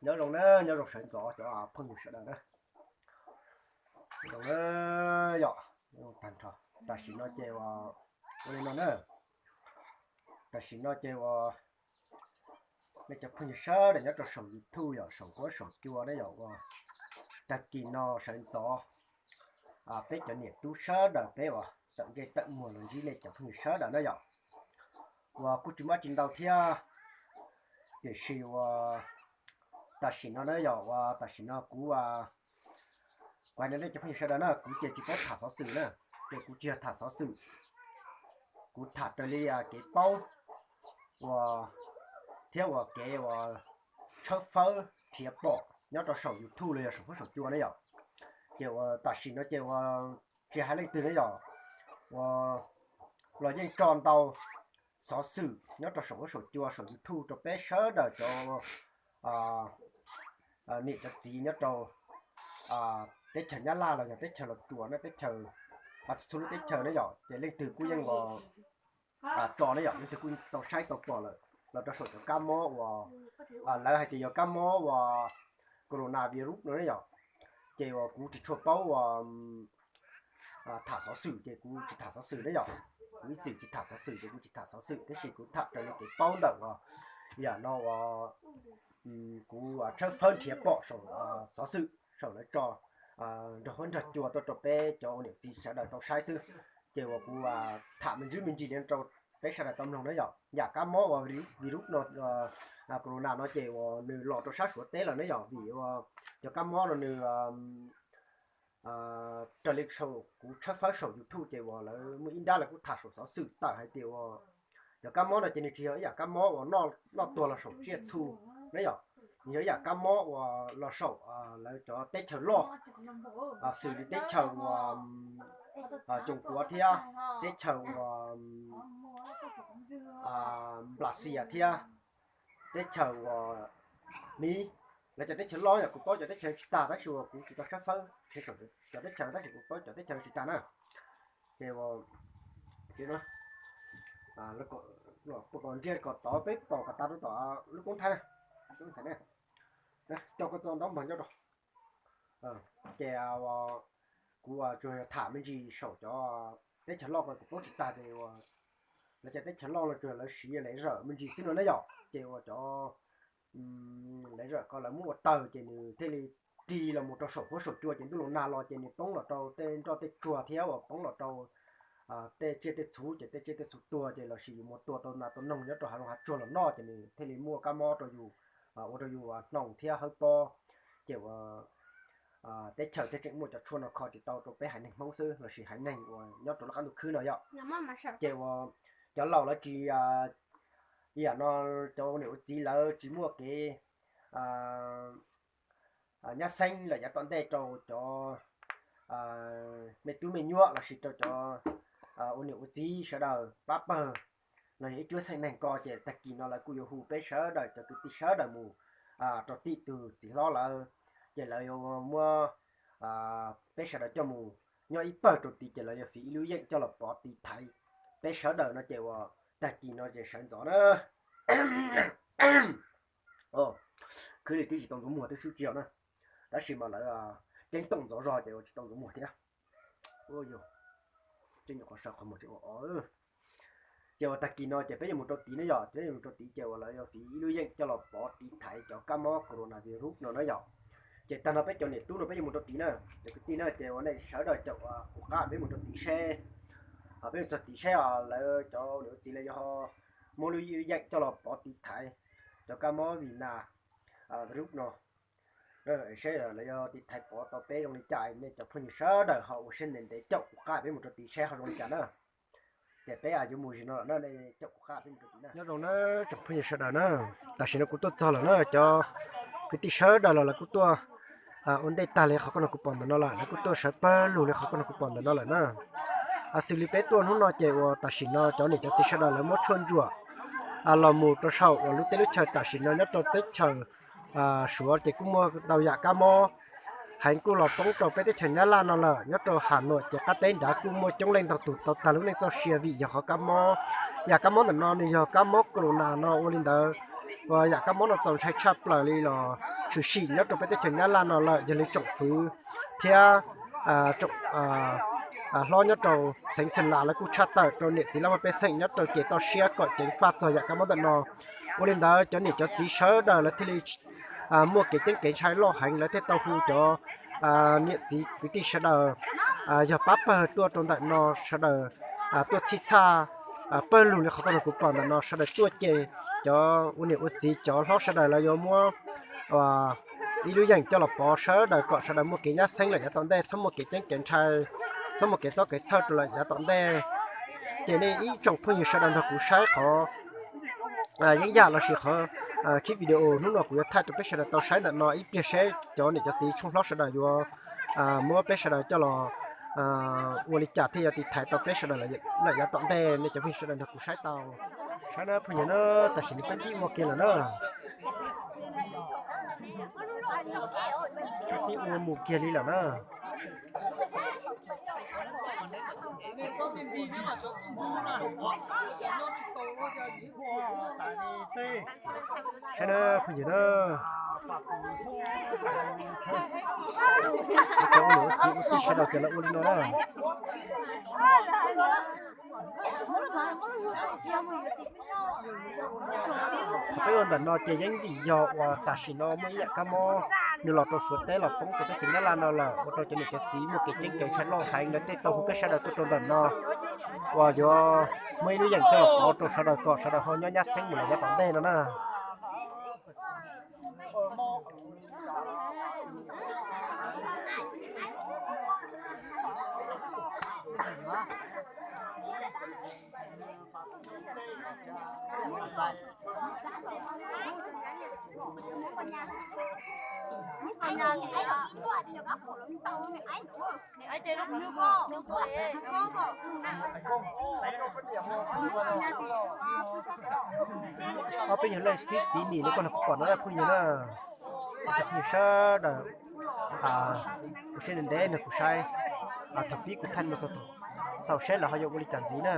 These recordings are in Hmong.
Nyob zoo na, nyob zoo sawv ntxov cov phooj ywg sawv daws na. Nyob zoo na yom, nyob zoo tag nrho. Tam sim no ces ua li no na, tam sim no ces ua nej cov phooj ywg sawv daws nyob rau saum YouTube yom, saum huab saum cua na yom, ua tag kis no sawv ntxov peb cov niam tub sawv daws peb ua tawm ntsej tawm muag los ntsib nej cov phooj ywg sawv daws na yom. Ua kuj tsis muaj tsis ntau thiab, tiam sis ua tam sim no na yom, ua tam sim no kuv, kuv hais rau nej cov phooj ywg sawv daws na, kuv ces tsis paub tham xov xwm na, ces kuv tsis yog tham xov xwm, kuv tham raws li kev paub ua thiab ua kev ua tshawb fawb nrhiav pom nyob rau saum YouTube los yog saum huab saum cua na yom. Ces ua tam sim no ces ua tsis hais leej twg na yom, ua los yeej tso ntau xov xwm nyob rau saum huab saum cua saum YouTube rau peb sawv daws cov niam cov txiv nyob rau teb chaws Nyab Laj los yog teb chaws Los Tsuas na, teb chaws txhua lub teb chaws na yom, ces leej twg kuj yeej ua tso na yom, leej twg kuj tau saib tau pom lawm los rau saum cov kab mob uas lawv hais tias yog kab mob uas coronavirus no na yom. Ces uas kuv tsis tshua paub ua tham xov xwm ces kuv tsis tham xov xwm na yom. Kuv ib txwm tsis tham xov xwm ces kuv tsis tham xov xwm, tab sis kuv tham raws li kev paub ntawm uas yam no uas kuv tshawb fawb nrhiav pom saum xov xwm saum lawv tso nrog huab nrog cua tuaj rau peb cov ua niam txiv sawv daws tau saib xwb. Ces uas kuv tham me ntsis me ntsis li rau peb sawv daws tau mloog na yom. Yam kab mob uas virus no, corona no ces uas nws los rau sab Suav teb lawm na yom, vim uas cov kab mob no nws raws li saum kuv tshawb fawb saum YouTube ces uas lawv muaj ib nrab lawv kuj tham saum xov xwm tawm hais tias uas cov kab mob no ces nws tsis yog ib yam kab mob uas noj tuag los saum tsiaj txhu na yom, nws yog ib yam kab mob uas los saum lawv cov teb chaws loj, xws li teb chaws uas Coom Kuam thiab teb chaws uas Nplas Xias thiab teb chaws uas Miv, lawv cov teb chaws loj yom. Kuv paub cov teb chaws tsis tag tab sis uas kuv tsis tau tshawb fawb nrhiav cov teb chaws, tab sis kuv paub cov teb chaws tsis tag na. Ces ua kom ntsiag kom tod peb pom kom tas rau tom lub koob thaib na, coj koj txo ntaub npog nyob rau. Ces kuv tsuas tham me ntsis saum cov teb chaws loj ko kuv paub tsis tag ces uas lawv cov teb chaws loj no tsuas lawv siv laser me ntsis xwb no na yom. Ces uas cov laser ko lawv muab ua tawg ces nws thiaj li ris los mus rau saum huab saum cua ces ntuj los nag los ces nws poob los rau tej nroj tej tsuag thiab uas poob los rau tej tsiaj tej txhu ces tej tsiaj tej txhu tuag ces lossis yus mus tua tau nas tua noog nyob rau hav zoov hav tsuag los noj ces nws thiaj li muaj kab mob rau yus, ua rau yus hnoos thiab hawb pob. Ces uas teb chaws thiaj tseem muaj cov tshuaj no kho tsis tau rau peb haiv neeg Hmoob xwb lossis haiv neeg uas nyob rau lub qab ntuj khwb no yom. Ces uas cov laus lawv tsis, yam no cov ua niam ua txiv lawv tsis muaj kev nyab xeeb lawm yav tom ntej rau cov me tub me nyuam lossis rau cov ua niam ua txiv sawv daws pab pawg los yog ib cuab xeem neeg ko ces tag kis no lawv kuj yuav hu peb sawv daws cov kwv tij sawv daws mus rau tim tus txiv hlob lawv, ces lawv yuav muab peb sawv daws coj mus nyob ib pawg rau tid ces lawv yuav fiv ib lub yeej coj los pov tiv thaiv peb sawv daws no ces uas tag kis no ces sawv ntxov na. Khwv li twb tsis tau ntxuav muag twb swb tsis yog na, tab sis mas lawv ceeb toom ntxov zog ces uas tsis tau ntxuav muag thiab. Ces uas tag kis no ces peb yuav mus rau tid na yom, peb yuav mus rau tid ces uas lawv yuav fiv ib lub yeej coj los pov tiv thaiv cov kab mob coronavirus no na yom. Ces tag no peb cov niam tub no peb yuav mus rau tid na, cov kwv tij na, ces uas nej sawv daws caum kuv qab peb mus rau tid seb, peb mus txog tid seb lawv cov niam txiv lawv yuav muab lub yeej coj los pov tiv thaiv cov kab mob vi nas virus no seb lawv yuav tiv thaiv pov tau peb zoo li cas, nej cov phooj ywg sawv daws ho ua siab ntev ntev caum kuv qab peb mus rau tid seb ho zoo li cas na. Ces peb yuav mus zim no lawm na, nej caum kuv qab peb mus rau tid na. Nyob zoo na tsoom phooj ywg sawv daws na, tam sim no kuv tuaj txog lawm na cov kwv tij sawv daws los lawv kuj tuaj ua ntej tag li qhov koj no kuv pom ntawm no lawm, lawv kuj tuaj sawv pawg lug li qhov koj no kuv pom ntawm no lawm na. Xws li peb tuaj hnub no ces uas tam sim no cov niam cov txiv sawv daws lawv muab tshuaj ntsuam los mus rau saum uas lub teb lub chaw tam sim no nyob rau teb chaws Suav ces kuj muaj ntau yam kab mob heev kuj los poob rau peb teb chaws Nyab Laj no lawm. Nyob rau Ham Nuam ces qab teb nrad kuj muaj coob leej ntau tus tau tag lub neej txoj sia vim yog qhov kab mob. Yam kab mob ntawm no nws yog kab mob corona no ua li ntawd yam kab mob no txaus ntshai tshaj plaws li los tshwm sim nyob rau peb teb chaws Nyab Laj no lawm. Yog li tsoom fwv thiab tsoom hlob nyob rau xeev Xeem Las lawv kuj tshaj tawm rau niam txiv laj mej pej xeem nyob rau ces toj siab kom ceev faj txog yam kab mob ntawm no. Ua li ntawd cov niam cov txiv sawv daws lawv thiaj li muaj kev ceeb kev ntshai loj heev, lawv thiaj tau hu cov niam txiv kwv tij sawv daws yog pab pawg tuaj rau ntawm no, sawv daws tuaj txhij txhaj pawg lug li qhov koj no kuv pom ntawm no, sawv daws tuaj ces cov ua niam ua txiv cov hlob sawv daws lawv yuav muab ib lub yeem coj los pov sawv daws kom sawv daws muaj kev nyab xeeb lawm yav tom ntej, txhob muaj kev ceeb kev ntshai, txhob muaj kev txob kev txhawj rau lawm yav tom ntej. Ces nej ib tsoom phooj ywg sawv daws nrog kuv saib qhov yeeb yam lossis qhov khib video hnub no kuv yuav thaij rau peb sawv daws tau saib ntawm no ib pliag seb cov niam cov txiv tshooj hlob sawv daws yuav muab peb sawv daws coj los ua li cas thiaj yuav tiv thaiv tau peb sawv daws lawm yav tom ntej. Nej cov phooj ywg sawv daws nrog kuv saib tau. Saib na phooj ywg na, tam sim no peb pib ua kiag lawm na. Peb pib ua mus kiag li lawm na. Saib na phooj ywg na, cov ua niam ua txiv ua tij sawv daws ces lawv ua li no na. Peb ua ntawm no ces yeej vim yog uas tam sim no muaj ib yam kab mob nws los rau Suav teb los poob rau teb chaws Nyab Laj no lawm, ua rau cov niam cov txiv muaj kev ceeb kev ntshai loj heev, lawv thiaj tau hu peb sawv daws tuaj rau ntawm no uas yuav muaj ib lub yeem coj los pov rau sawv daws kom sawv daws ho nyob nyab xeeb mus lawm yav tom ntej no na. Ob peb nyuag leej xib txiv nim no koj nrog kuv pom no phooj ywg na, cov phooj ywg sawv daws ua siab ntev ntev nrog kuv saib thaum pib kuv thaij mus txog thaum xaus seb lawv ho yuav ua li cas ntxiv na.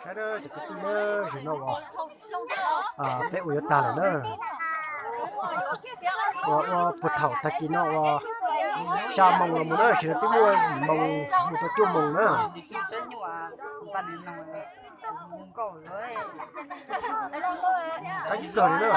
Saib na cov kwv tij na, zaum no uas peb ua yuav tag lawm na. Ua ua puag thaum tag kis no uas xya moos los mus na, zaum no twb muaj yim moos mus rau cuaj moos na. Qab ib plag li na.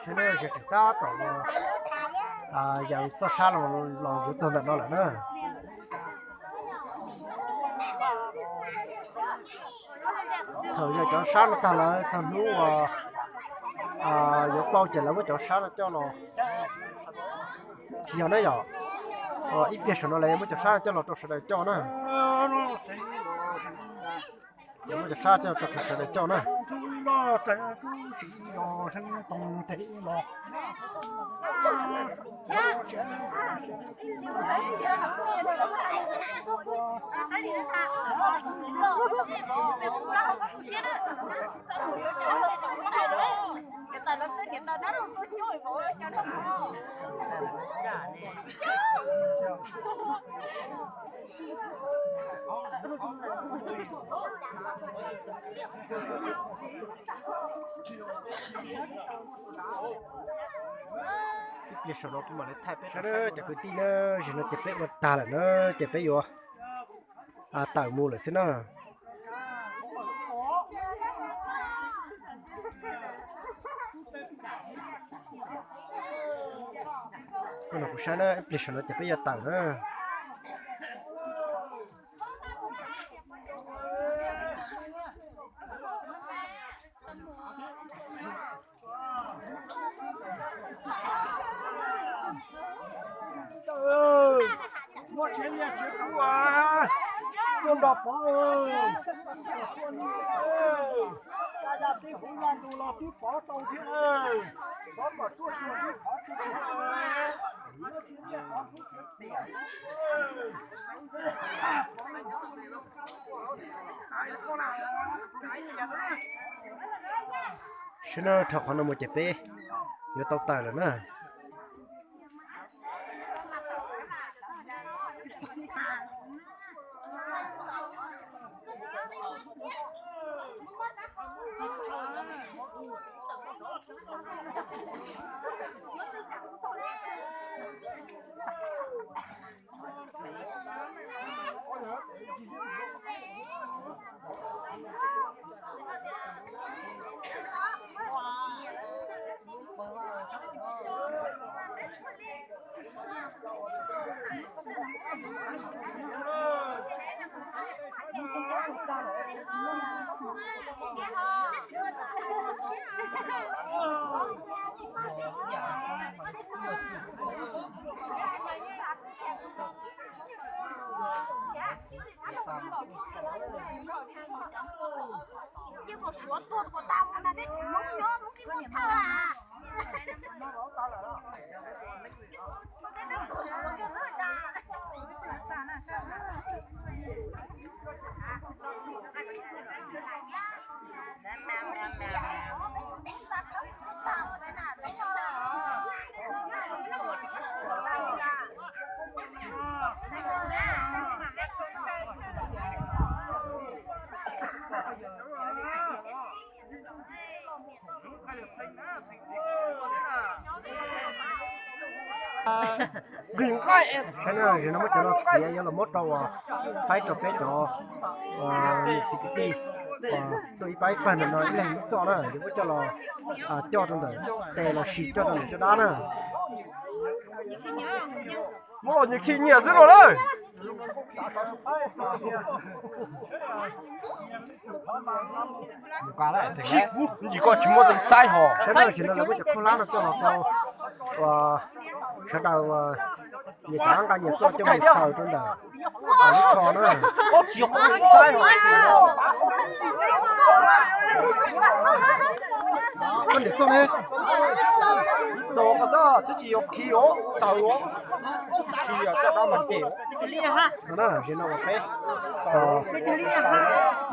Sawv daws tseem tab tom los yawm txoj sab los yuav txog ntawm no lawm na. Thaum yawm cov sab no tag lawm txog hnub uas yuav pauj ces lawv muab cov sab no coj los, tsis yog na yom, ib pliag saum no lawv muab cov sab no coj los rau sawv daws coj na. Muab cov sab coj los rau sawv daws coj na. Ib pliag saum no kuv mam li thaij peb cov kwv tij na, zaum no ces peb ua tag lawm na, ces peb yuav tawm mus lawm xwb na. Kuv saib na, ib pliag saum no ces peb yuav tawm na. Muab siab nyiaj siab kub tuaj nrog pov, ya tib huv ya ntug los twb pov tau thiab. Pov kom tuaj tsuag tib qhov tsuag. Sawv daws, dhau qhov no mus ces peb yuav tau tawm lawm na. Yeej kom suav tuag kom tau na, peb tseem Hmoob nyob Hmoob twb muaj thawj lawm. Saib na, zaum no muab cov no txiav yuav los muab rau uas faib rau peb cov niam txiv kwv tij uas tuaj ib pab ib pab ntawm no ib leeg ib txoj na, yuav muab coj los coj rau ntawm tes los sis coj rau ntawm caj dab na. Muab los nyias khi nyias xwb no lawm. Ntsis koj tsis muab tau saib hos. Saib na, zaum no lawv muab cov khaub hlab no coj los rau uas sawv daws uas nyias rov nqa nyias txoj coj mus xaws rau ntawm lub tsho na. Koj niam txoj ne? Txoj ko txoj twb tsis yog khi os, xaws os. Khi coj dab mas ces no na, zaum no uas peb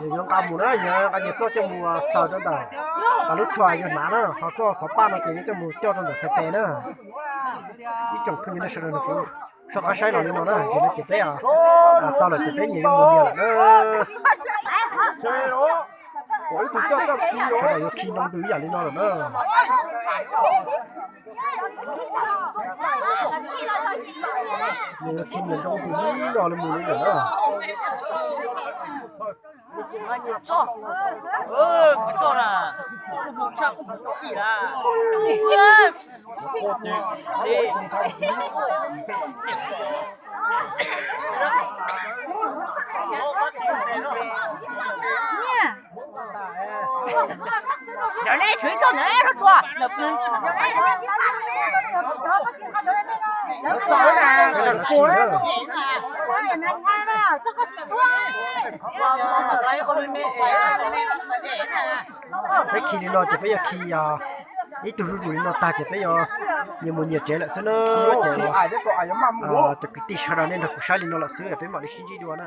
yuav nqa mus na, yuav nqa nyias txoj coj mus xaws rau ntawm lub tsho yuav hnav na, ho txoj xov paj no ces yuav coj mus coj rau ntawm txhais tes na. Ib tsoom phooj ywg nej sawv daws nrog kuv soj qab saib los li no na, zaum no ces peb tau lawm ces peb nyias yuav mus nyias lawm na. Sawv daws yuav khi ntoo ntws ib yam li no lawm na. Nws yuav khi nyias ntoo ntws ib yam li mus li lawm na. Peb khi li no ces peb yuav khi ib tug zuj zus li no tag ces peb yuav nyias mus nyias tsev lawm xwb na. Ces cov kwv tij sawv daws nej nrog kuv saib li no lawm xwb, peb mam li sib ntsib dua na.